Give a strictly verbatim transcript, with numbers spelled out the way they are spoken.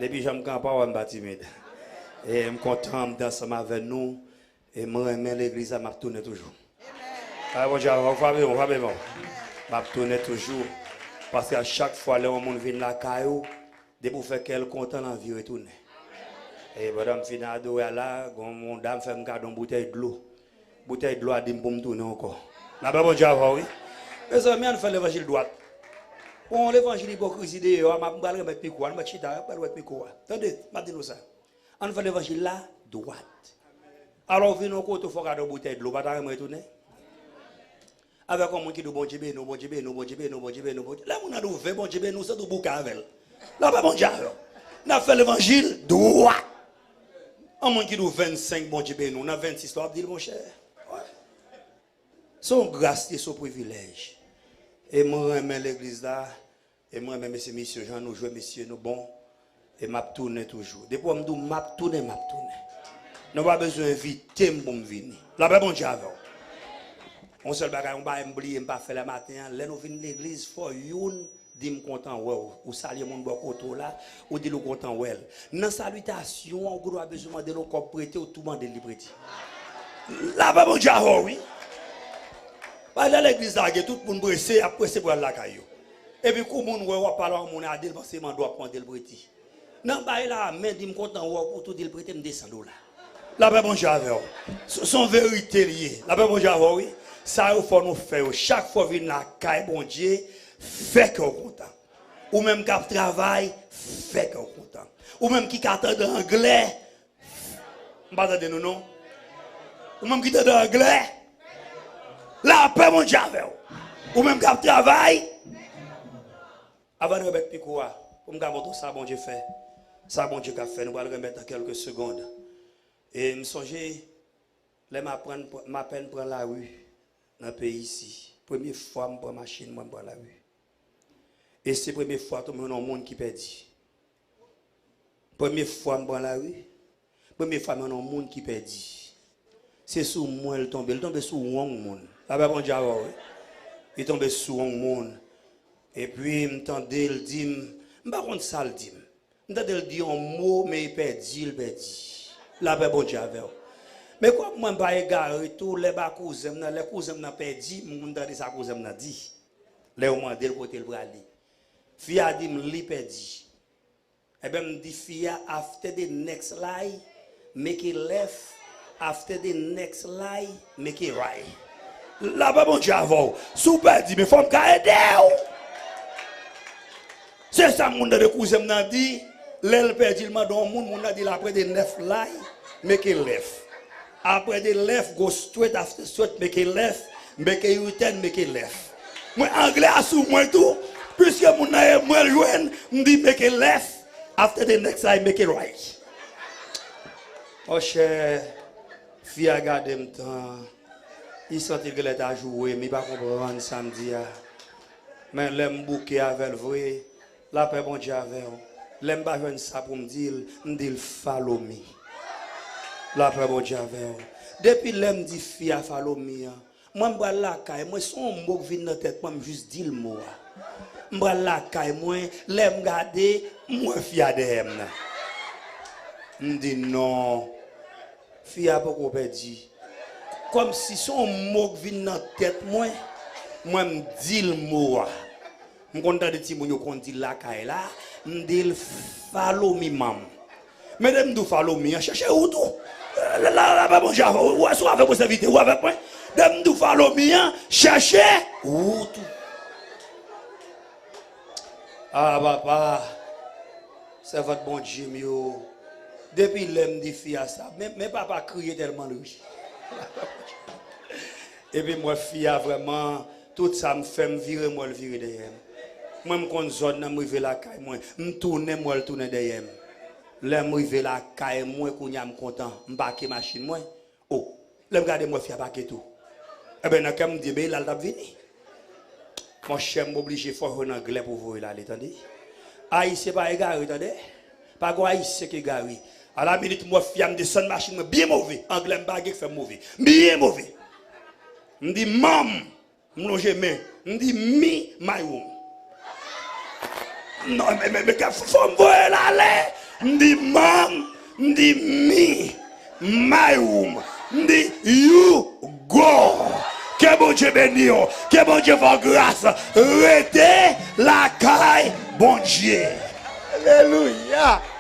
Depi jan m kanpe a, w wè m pa timid. E m kontan, m te ansanm avè nou. E m renmen legliz la, m ap tounen toujou. Ay, Bondye avè w, frape bon, frape bon. M ap tounen toujou. Paske a chak fwa lè yon moun vin lakay ou, depi w fè kè l kontan, l anvi retounen. E pandan m fin adore a la, gon yon dam fè m kado yon boutèy dlo. Boutèy dlo a di m pou m tounen ankò. Lapè Bondye avè w, wi. Mezanmi, ann fè levanjil dwat. Bon, levanjil ipokrizi deyò a, m ap, m pral remèt mikwo a, nou mèt chita, m pral remèt mikwo a. Tande, m ap di nou sa. Ann fè levanjil la dwat. Alò, w vin yon kote, w fè w kado yon boutèy dlo, w pa ta renmen retounen? Avèk yon moun ki di w Bondye beni w, Bondye beni w, Bondye beni w, Bondye beni w, Bondye. Lè moun nan di w ven Bondye beni w, se tou bouke avè l. Lapè Bondye avè w. N ap fè levanjil dwat. Yon moun ki di w vennsenk Bondye beni w, nan vennsis la, w ap di l monchè. Wè. Se yon gras li ye, se yon privilèj. E mwen renmen legliz la. E mwen renmen mesye misyon, jan nou jwe mesye, nou bon. E m ap tounen toujou. Depi w wè m di w m ap tounen, m ap tounen. Nou pa bezwen envite m pou m vini. Lapè Bondye avè w. Yon sèl bagay, yon bagay m bliye, m pa fè lè maten an. Lè nou vin legliz, fò youn di m kontan wè w. Ou salye moun bò kote w la, ou di l ou kontan wè l. Nan salitasyon an, ou gendwa bezwen mande l yon kòb prete, ou tou mande l li prete. Lapè Bondye avè w, wi. Paske lè legliz lage, tout moun prese, y ap prese pou y al lakay yo. Epi kou moun wè w ap pale a yon moun, a di l panse mande w ap mande l prete. Nan bay la, men di m kontan wè w, ou tou di l prete m de san dola. Lapè Bondye avè w. Se, se yon verite li ye. Lapè Bondye avè w, wi. Sa yo fò nou fè yo. Chak fwa w vin lakay Bondye, fè kè w kontan. Ou menm k ap travay, fè kè w kontan. Ou menm ki ka tande anglè, m pa tande nou non. Ou menm ki tande anglè, lapè Bondye avè w. Ou menm k ap travay, avan n remèt mikwo a, pou m ka montre w sa Bondye fè, sa Bondye ka fè, nou pral remèt nan kèlke segonn. E m sonje, lè m aprann, m apèn pran lari nan peyi isi. Premye fwa m pran machin, mwen m pran lari. E se premye fwa tou m jwenn yon moun ki pèdi. Premye fwa m pran lari, premye fwa m jwenn yon moun ki pèdi. Se sou mwen l tonbe, l tonbe sou wrong moun. Lapè Bondye avè w, wi. Li tonbe sou wrong moun. Epi m tande l di m, m pa konn sa l di m. M tande l di yon mo, men e pèdi l pèdi. Lapè Bondye avè w. Men kòm mwen m pa egare tou, lè ba kouzen m nan, lè kouzen m nan pèdi, m konn tande sa kouzen m nan di. Lè yo mande l kote l prale. Fi a di m li pèdi. Ebyen, m di fi a, after the next lie, make a left. After the next lie, make a right. Lapè Bondye avè w. Si w pèdi, men fò m ka ede w. Se sa moun nan de kouzen m nan di. Lè l pèdi, l mande yon moun, moun nan di l apre the next lie, make a left. Apre the left, go straight, after straight, make a left, make a U-turn, make a left. Mwen, anglè a sou mwen tou, piske moun nan e mwen l jwenn, m di make a left, after the next lie, make a right. Monchè, fi a gade m tan, li santi l genlè ta joure m, li pa konprann sa m di a. Men lè m bouke avè l vre, lapè Bondye avè w. Lè m pa jwenn sa pou m di l, m di l follow me. Lapè Bondye avè w. Depi lè m di fi a follow me an, mwen m pral lakay mwen, se yon mo k vin nan tèt mwen, m jis di l mo a. M pral lakay mwen, lè m gade, m wè fi a dèyè m nan. M di non, fi a poko pèdi. Kòmsi se yon mo k vin nan tèt mwen, mwen m di l mo a. M konn tande timoun yo konn di l lakay la, m di l follow me manm. Men depi m di w follow me an, chèche wout ou. La, la, lapè Bondye avè w, ou wè si w avèk mwen sèvitè, ou avèk mwen. Depi m di w follow me an, chèche wout ou. Ah papa, sèvant Bondye m yo, depi lè m di fi a sa, men, men papa kriye tèlman l ri. Epi m wè fi a vrèman, tout sa m fè, m vire, m wè l vire dèyè m. Mwen, m konn zòn nan, m rive lakay mwen, m tounen, m wè l tounen dèyè m. Lè m rive lakay mwen, kounye a m kontan, m pake machin mwen. O, lè m gade, m wè fi a pake tou. Enben, nan kè m, m di, enben, e la l t ap vini. Monchè, m oblije fò jwenn anglè pou voye l ale, tande. Ayisyen pa egare, tande. Pa gon Ayisyen ki egare. A la minit, m wè fi a, m desann machin mwen byen move. Anglè m pa gen k fè m move. M byen move. M di, manm, m lonje men. M di, me, my room. Non, men, men, men, fò m voye l ale. M di mom, m di me, my room, m di you go. Ke Bondye beni w, ke Bondye fè w gras. Rete lakay Bondye. Alelouya.